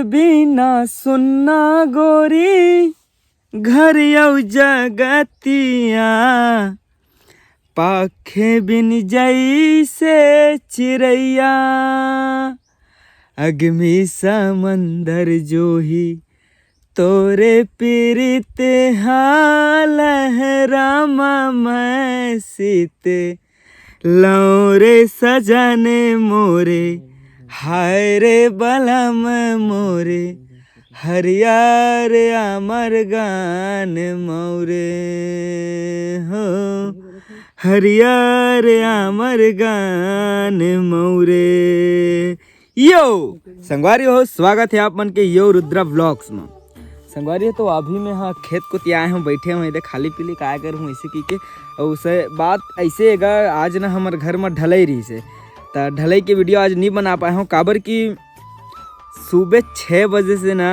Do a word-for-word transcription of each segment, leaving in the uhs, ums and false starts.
बिना सुन्ना गोरी घर अउ जगतिया, पाखे बिन जइसे चिरैया। अग्नि समंदर जोही तोरे पीरित हा लहरा म मैं सीत लौं रे सजन मोरे, हाय रे बलम मोरे, हरियर अमर गान मौरे हो, हरियर अमर गान मौरे। यो संगवारी हो, स्वागत है आप मन के यो रुद्रा व्लॉग्स में। संगवारी हो, तो अभी मैं हा खेत कोती आए हूँ, बैठे हूँ इधर खाली पीली, काय कर हूँ ऐसे की के। और उसे बात ऐसे है गा, आज ना हमर घर में ढलई रही से, त ढलई के वीडियो आज नहीं बना पाए हूँ, काबर कि सुबह छः बजे से ना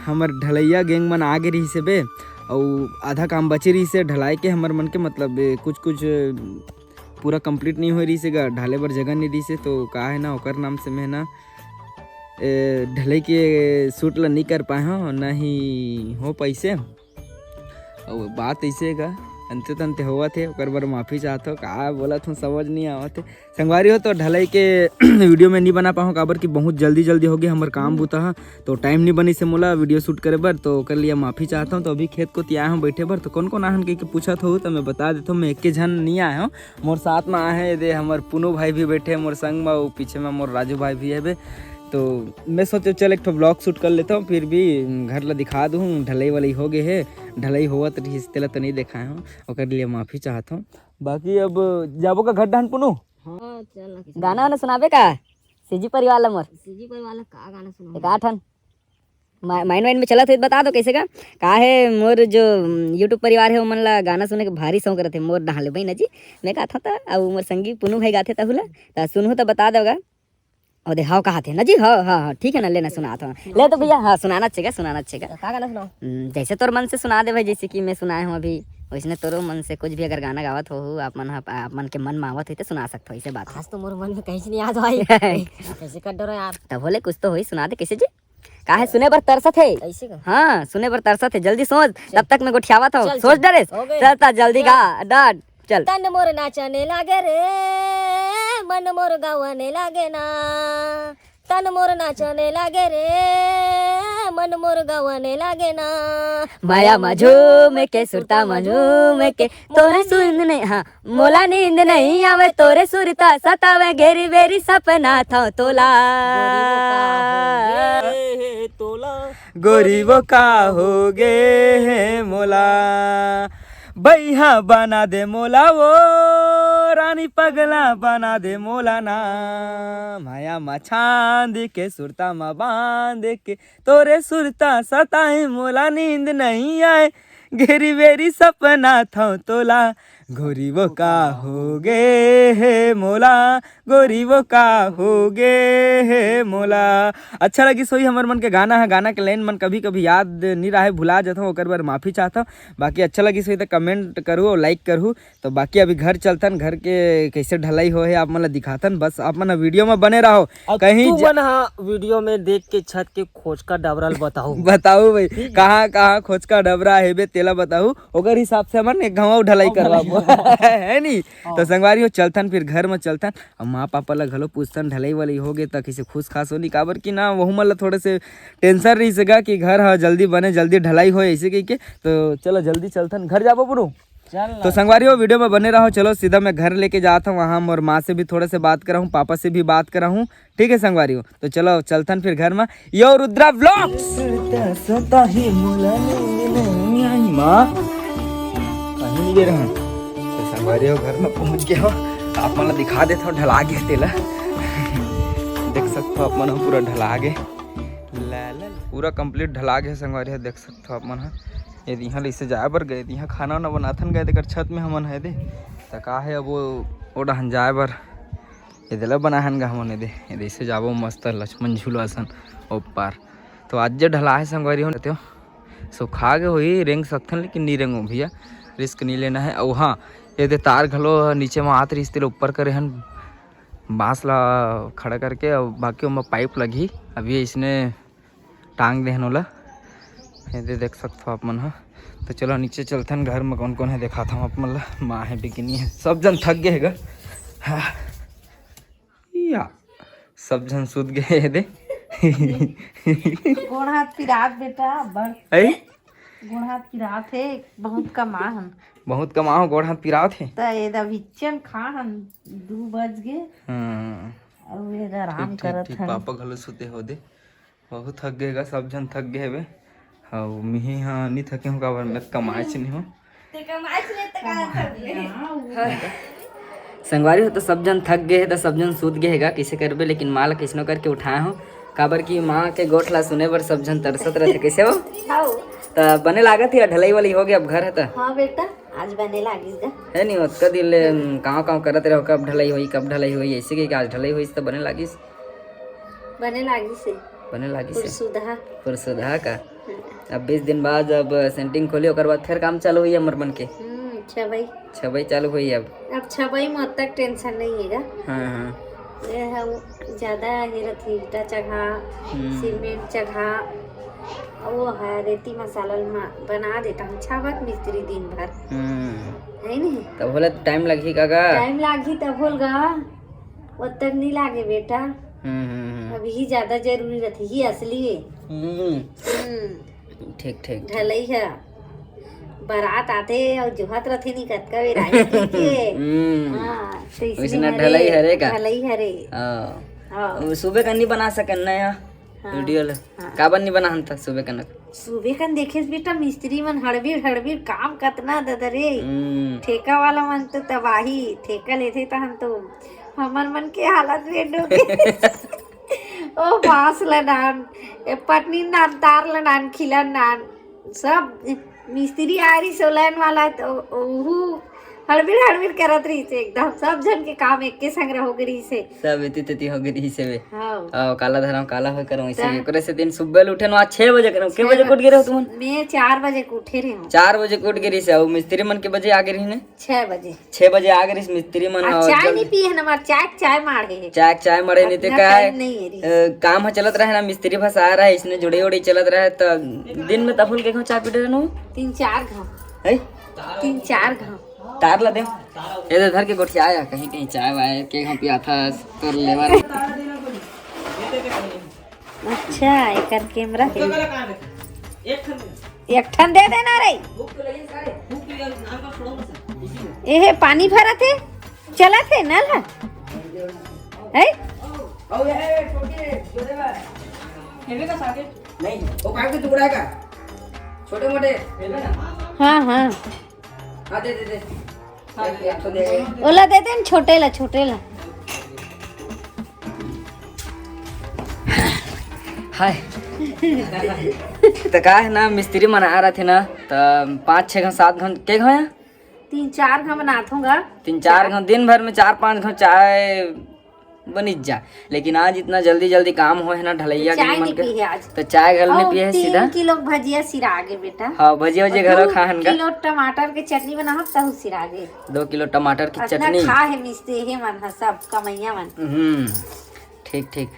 हमर ढलैया गैंग मन आ गे रही से बे, और आधा काम बचे रही से ढलाई के, हमर मन के मतलब ए, कुछ कुछ ए, पूरा कंप्लीट नहीं हो रही से गा, ढाले बर जगह नहीं रही से, तो का है ना ओकर नाम से मैं ना ए, ढलई के शूट ला नहीं कर पाए हूँ, ना ही हो पैसे। और बात ऐसे है गा, अंते तंते होवत है, ओकर बर माफी चाहत हो, का बोलत हूँ समझ नहीं आवत है। संगवारी हो, तो ढलई के वीडियो में नहीं बना पाहूँ, काबर कि बहुत जल्दी जल्दी हो गया हमर काम बूता हा, तो टाइम नहीं बनी से मोला वीडियो शूट करे बर, तो ओकर लिए माफी चाहता हूँ। तो अभी खेत कोती आए हूँ बैठे बर, तो कौन कौन आहन कह के पूछत हो, तो मैं बता देता हूँ, मैं एक के झन नहीं आए हूँ, मोर साथ में आए हैं दे हमर पुनू भाई भी बैठे हैं मोर संग में, वो पीछे में मोर राजू भाई भी है बे। तो मैं सोचे चल एक ठो ब्लॉग शूट कर लेता हूँ, फिर भी घर ला दिखा दूँ, ढलई वलई हो गए है, ढलई होवत रही तेला तो नहीं दिखाए हूँ, ओकर लिए माफी चाहत हूँ। बाकी अब जाबो का घर डहन पुनू? हाँ, चल ना, किसी गाना वाना सुनाबे का? सीजी परिवार ला मोर। सीजी परिवार ला का गाना सुनाऊं? एक आठ ठन। मा-, माइंड वाइंड में चलत होई त बता दो कैसे का? का है मोर जो, उम, YouTube परिवार है, ओमन ला गाना सुने के भारी शौक रथे। मोर डहान ले बहिना जी, मैं गाथव त, अउ मोर संगी पुनू भाई गाथे तहू ला। त सुनहू त बता दो गा। ओ दे, हव कहा थे ना जी, हव, हाँ, हाँ, ठीक है ना, लेना सुनात हव। ले तो भैया, हाँ, सुनाना चाहिए, सुनाना चाहिए। का गाना सुनाओ? हम्म, जैसे तोर मन से सुना दे भाई, जैसे कि मैं सुनाए हूँ अभी, वैसने तोरो मन से कुछ भी अगर गाना गावत हो, आप मन ह-, आप मन के मन में आवत होई त सुना सकत हो, ऐसे बात है। आज तो मोर मन में कहीं से नहीं आ भाई। कैसे कर डरो यार। तब होले कुछ तो होई, सुना दे कैसे जी? काहे सुने बर तरसत है? ऐसे का? हाँ, सुने बर तरसत है, जल्दी सोच, चल। तब तक मैं गोठियावत हूँ। चल, सोच चल। डरेस? हो गए। चल, त जल्दी चल। गा, डन, चल। तन मोर नाचने लागे रे, मन मोर गावने लागे ना। तन मोर नाचने लागे रे, मन मोर गावने लागे ना। माया मा झूम के, सुरता मा झूम के, तोरे सुन नहीं, हाँ, मोला नींद नहीं आवे, तोरे सुरता सतावे, घेरी बेरी सपना थव तोला। गोरी वो का हो गे हे तोला, गोरी वो का हो गे हे मोला। बइहा बना दे मोला वो, रानी पगला बना दे मोला ना। माया मा छांद के, सुरता मा बांध के, तोरे सुरता सताए, मोला नींद नहीं आए, घेरी बेरी सपना थव तोला। गोरी वो का हो गे हे मोला, गोरी वो का हो गे हे मोला। अच्छा लगिस होही हमर मन के गाना ह, गाना के लाइन मन कभी-कभी याद नी राहे, भुला जाथव, ओकर बर माफी चाहथव। बाकी अच्छा लगिस होही त कमेंट करहू अउ लाइक करहू। तो बाकी अभी घर चलथन, घर के कैसे ढलाई होहे आप मन ला दिखाथन, बस आप मन वीडियो में बने रहो। अब कहीं तू ज- मन हा वीडियो में देख के छत के खोचका डबरा ल बताहू। बताहू भाई, ठीक है। कहाँ, कहाँ खोचका डबरा हेबे तेला बताहू, ओकर हिसाब से हमन एक घाव ढलाई करवाबो। है नी? हाँ। तो संगवारी हो, चलथन फिर घर में चलथन। अब माँ पापा ला घलो पूछथन, ढलाई वलाई हो गे त किसे खुश खास होनी, काबर कि ना वहू मन ला थोड़े से टेंशन रहिस गा कि घर ह जल्दी बने, जल्दी ढलाई होए, ऐसे कहिके। तो चलो जल्दी चलथन घर जाबो पुनू। चल तो ना। संगवारी हो, वीडियो में बने रहो। चलो सीधा मैं घर लेके जात हूँ, वहाँ मोर माँ से भी थोड़े से बात कराहूँ, पापा से भी बात कराहूँ। ठीक है संगवारी हो, तो चलो चलथन फिर घर में। यो रुद्रा व्लॉग्स। माँ, कहीं नहीं गे रहन। तो संगवारी हो, घर में पहुँच गए हो, आप मन ला दिखा देत हो, ढला गए तेला। देख सकते हो आप मन, पूरा ढला गए। ला, ला, पूरा कंप्लीट ढला गए संगवारी हो, देख सकते हो आप मन ह। ये इहाँ ले इसे जाए बर गए, इहाँ खाना वाना बनाथन गए, तेकर छत में हमन है दे। त का है अब वो, वो डहन जाए बर, ये दे ला बनाहन गा हमन ये दे, ये दे इसे जाबो मस्त लक्ष्मण झूला असन ओ पार। तो आज जे ढला है संगवारी हो, तो सुखा के होही, रेंग सकथन लेकिन नी रेंगो भैया, रिस्क नी लेना है। अउ हाँ, ये दे तार घलो नीचे में आत रहिस, तेला ऊपर करे हन बांस ला खड़ा करके, अउ बाकी ओमा पाइप लगही। अभी इसने टांग देहन ओला। ये दे, देख सकथो आप मन ह। तो चलो नीचे चलथन घर में, कौन कौन है दिखाता हूँ आप मन ला। माँ है, बिकनी है, सब जन थक गए है गा। हाँ। या, सब जन सूत गए है दे। गोड़ हाथ पिरात बेटा, बड़ है। गोड़ हाथ पिरात है, बहुत कमा हन। बहुत कमाओ, गोड़ हाथ पिरात है। त ये दबिच्चन खा हन, दू बज गए। हाँ। अब ये आराम ठीक, ठीक, करत ठीक, हन। पापा घलो सुते हो दे। बहुत थक गए गा, सब जन थक गए हवे। अउ मिही हाँ नहीं थके हूँ, काबर मैं कमाए च नहीं हूँ। ते कमाए च नहीं, ते का थक गए? संगवारी हो, तो सब जन थक गए है, तो सब जन सूत गए है गा, कैसे करबे, लेकिन माँ ला कैसनो करके उठाए हो, काबर कि माँ के गोठ ला सुने बर सब जन तरसत रहते। कैसे हो? हाउ। त बने लागत है, ढलाई वाली हो गया अब घर है त। हाँ बेटा, आज बने लागिस गा। है नहीं, ओतका दिन ले, हम्म, काव काव करत रहो, कब ढलाई होई, कब ढलाई होई, ऐसे कहिके आज ढलाई होई त बने लागिस। बने लागिस है। बने लागिस है। पुरसुदहा। पुरसुदहा का। हाँ। अब बीस दिन बाद जब सेंटिंग खोली, ओकर बाद फिर काम चालू होई हमर मन के। हम्म, छबई। छबई चालू होई अब। अब छबई में तक टेंशन नहीं है गा। हाँ, हाँ। ये है वो ज्यादा ये रथी, ईटा चघा, हम्म। सीमेंट चघा, वो है रेती मसाला मा-, बना देता हूँ, छावत मिस्त्री दिन भर। हम्म। है नहीं? तब होला तो टाइम लगही का गा? टाइम लागही तब होल गा, वो तक नहीं लागे बेटा। हम्म, हम्म, हम्म। अभी ही ज्यादा जरूरी रहती ही असली है। हम्म। हम्म। ठीक, ठीक, ठीक। ढलई है, बारात आते और जोहत रथे नहीं कतका बेर आही के। हम्म। हाँ, तो इसलिए वैसे ना हरे, ढलई हरे का? ढलई हरे। हाँ। हाँ। वो सुबह का नहीं बना सकन ना यहाँ हाँ। वीडियो ले। हाँ। काबर नहीं बना हन त सुबह कनक? सुबह कन देखेस बेटा, मिस्त्री मन हड़बीड़ हड़बीड़ काम कतना ददरे। हम्म। ठेका वाला मन तो तबाही, ठेका लेथे त हम तो, हमर मन के हालत बेंडो के। ओ बांस ल नान, ए पटनी नान, तार ल नान, खिलन नान, सब मिस्त्री आ रही सोलन वाला तो ओहू हड़बीड़ हड़बीड़ करत रहिस एकदम। सब झन के काम एके संग रहो गे रहिस हे। सब एती तेती हो गे रहिस हे बे। हाँ। आओ, काला धरम काला हो करो, इसे त एकरे से दिन सुबह ले उठे न, आज छह बजे करो। के छह बजे बजे। उठ गे रहो तुमन? मैं चार बजे के उठे रहे हूँ। चार बजे के उठ गे रहिस हे, अउ मिस्त्री मन के बजे आ गे रहिस ने? छह बजे। छह बजे आ गे रहिस मिस्त्री मन, आ, अउ चाय जल्दी नहीं पिए है ना, हमार चाय, चाय माढ़े है। चाय, चाय माढ़े नहीं ते अपना का है, टाइम नहीं है रहिस। अ, काम ह चलत रहे ना, मिस्त्री भस आ रहा है, इसने जुड़े उड़े चलत रहे, त दिन में तफुल के घाव चाय पीटे रहनु? तीन चार घाव। है? तीन चार घाव। तार ला दे। ये दे धर के गोठिया आया, कहीं कहीं चाय वाय के घाव पिया था, तोर लेवर। अच्छा, एकर कैमरा है। एक ठन दे देना रे। एहे पानी भरत है, चलत है नल है। है? नहीं, वो पाइप के टुकड़ा है का? छोटे मोटे। हाँ, हाँ। हाँ, दे, दे, दे। एक, एक ठो दे। ओला दे दे न, छोटे ला, छोटे ला। हाय। त का है ना, मिस्त्री मन आ रहे थे ना, त पाँच छः घन, सात घन, के घन है? तीन चार घन बनात हूँ गा। तीन चार घन, दिन भर में चार पाँच घन चाय बनिच जा, लेकिन आज इतना जल्दी जल्दी काम होए है ना ढलैया चाय के मन नहीं के, पी है आज। तो चाय घर में और पिए है तीन सीधा। किलो भजिया सिरा गे बेटा। हाँ, भजिया और वजिया घलो दो खाहन का। किलो टमाटर के चटनी बनाहत तहु सिरा गे। दो किलो टमाटर की अतना चटनी। खा है मिस्त्री हे मन ह, सब कमैया मन। हम्म, ठीक ठीक।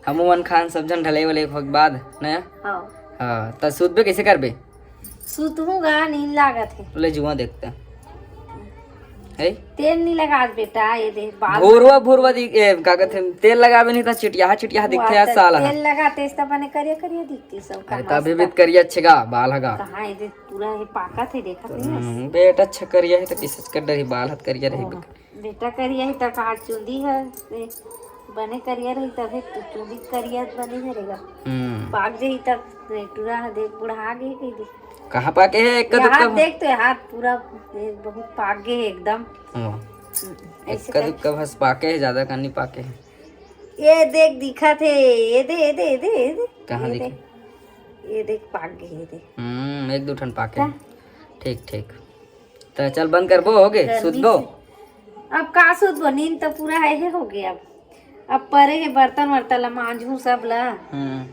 हमू मन खान सब झन ढलई वलई होए के बाद न। हाँ। हाँ, त सुतबे कैसे करबे? सुतहूँ गा, नींद लागत हे। ले जुआ देखते। है? तेल नहीं लगा बेटा, ये देख बाल। भोरवा भोरवा दिख, ए, का कहते हैं, तेल लगावे नहीं त चिटियाहा चिटियाहा दिखते यार साला। तेल लगाते इस त बने करिया करिया दिखती सब। अरे, तभी भी करिया अच्छे गा, बाल हगा। कहाँ ये देख, पूरा ये पाकत है, देखत नहीं हस? हम्म, बेटा अच्छा करिया है त किसे कर डरी, बाल हाथ करिया रही। हाँ। बेटा करिया ही त का चुंदी है, ए, बने करिया रही तभे तो चुंदी करिया बने हरेगा। हम्म। पाक जही तब टूरा ह देख बुढ़ा गे कही दे। कहाँ पाके है? एक का यहाँ दुक्का भा- देख तो हाथ पूरा, ए, बहुत पाक गे है एकदम। हाँ। हम्म, ऐसे एक का कर- दुक्का बस पाके है, ज्यादा का नहीं पाके है। ये देख दिखत है, ये दे, ये दे, ये दे, ये दे। कहाँ ये दिखे? दे। ये देख पाक गे, ये दे। हम्म, एक दो ठन पाके। का? ठीक ठीक। त चल बंद करबो, हो गे, गर्मी सुतबो। से। अब का सुतबो, नींद तो पूरा है, है हो गया। अब अब परे है बर्तन वर्तन ला मांजू सब ला। हम्म।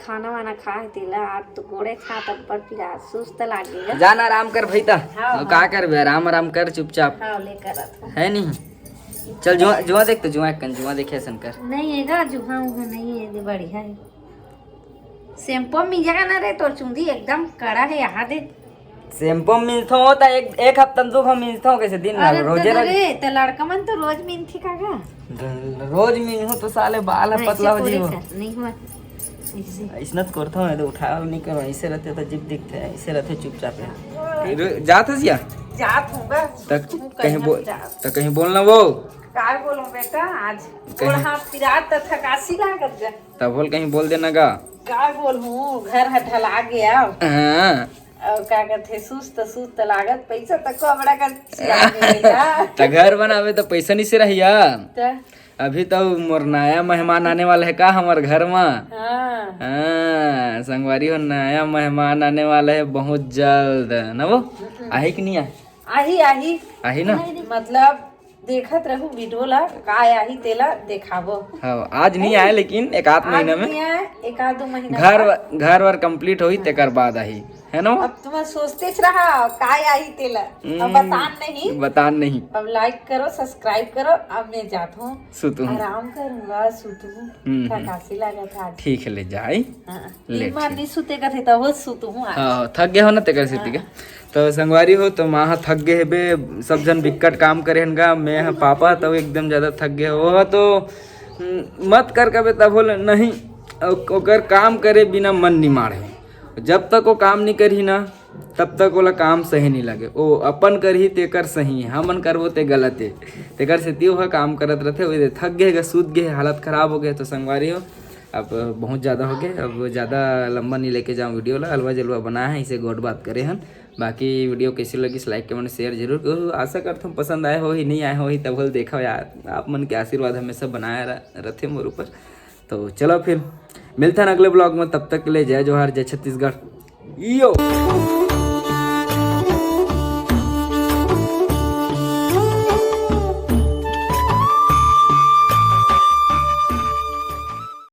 खाना वाना खा है तेला, आज तो गोड़े हाथ अब्बड़ पीरा, सुस्त लागे गा। जान आराम कर भाई त। हाँ, अब हाँ। का करबे, आराम आराम कर चुपचाप। हाँ, ले करत हूँ। है नहीं? चल जुआ, जुआ देख तो, जुआ एक कन, जुआ देखे ऐसन कर। नहीं है गा, जुआ उहा नहीं है, ये बढ़िया है। शैम्पू मिंजा का ना रे, तोर चुंदी एकदम कड़ा हे, यहाँ दे। शैम्पू मिंजथो त एक, एक हफ्ता में दू घाव मिंजथो, कैसे दिन भर अरे रोजे तो रोज। रे, तो लड़का मन तो रोज मिंजथे का गा? रोज मिंजहूँ तो साले बाल ह हाँ, पतला ऐसे हो कोरे जीवो। कर, नहीं हुआ। ऐसे। ऐसना तो करथो, मैं तो उठावल नहीं करो, ऐसे रहते तो जीभ दिखते, ऐसे रहते चुपचाप है। रो-, जात हस या? जात हूँ बस। तक तू कहीं कहीं बोल, जात। तक कहीं बोलना वो। काय बोलूं बेटा, आज कहीं गोड़ हाथ पिरात त थकासी लागत गा। तब बोल, कहीं बोल देना गा। काय बोलूं, घर ह ढला गया। हाँ। अउ का कथे, सुस्त सुस्त लागत, पैसा तक को बड़ा कर चिरा गया। त घर बनावे त पैसा नहीं से रहिया। त अभी तो मोर नया मेहमान आने वाला है का हमर घर मा। हाँ। हाँ, संगवारी हो, नया मेहमान आने वाला है बहुत जल्द, ना वो? हम्म। आही कि नहीं आही? आही, आही। आही ना? मतलब देखत रहू वीडियो ला, का आही तेला देखाबो। हाँ, आज नहीं आए, लेकिन एक आध आज महीना में। नहीं आए, एक आध दो महीना घर बाद। व-, घर वर कंप्लीट होई, तेकर बाद आही, है ना? अब तुम सोचते रहा, का आही तेला। अब हम्म, बतान नहीं। बतान नहीं। अब लाइक करो, सब्सक्राइब करो। अब मैं जात हूँ, सुतहूँ। आराम करूंगा, सुतहूँ। हम्म, हम्म। थकासी लागत आज। ठीक है, ले जाई। हाँ, ले, दिन भर ठीक। नहीं सुते का थे, तब वो सुतहूँ आज। हाँ, थक गया हो ना, तेकर सेती का। हाँ। तो संगवारी हो, तो माँ ह थक गए हेबे, सब जन बिक्कट काम करे हन गा, मैं ह पापा तो एकदम ज्यादा थक गए हो। वो तो, हम्म, मत कर कबे तब बोले नहीं, ओ-, ओकर काम करे बिना मन निमाड़ है। जब तक वो काम नहीं करही ना, तब तक ओला काम सही नहीं लगे। ओ अपन करही तेकर सही है, हमन करबो ते गलत है। तेकर सेती ओह काम करत रथे, ओही दे थक गए गा, सूत गए, हालत खराब हो गए। तो संगवारी हो, अब बहुत ज़्यादा हो गए, अब ज़्यादा लंबा नहीं लेके जाऊँ वीडियो ला, अलवा जलवा बनाए हैं, इसे गोठ बात करे हन। बाकी वीडियो कैसे लगिस, लाइक, कमेंट, शेयर जरूर करो। आशा करता हूँ पसंद आए होही, नहीं आए होही, तब होल देखा यार, आप मन के आशीर्वाद हमेशा बनाए रह-, रथे मोर ऊपर। तो चलो फिर मिलथन अगले ब्लॉग में, तब तक के लिए जय जोहार, जय छत्तीसगढ़। यो।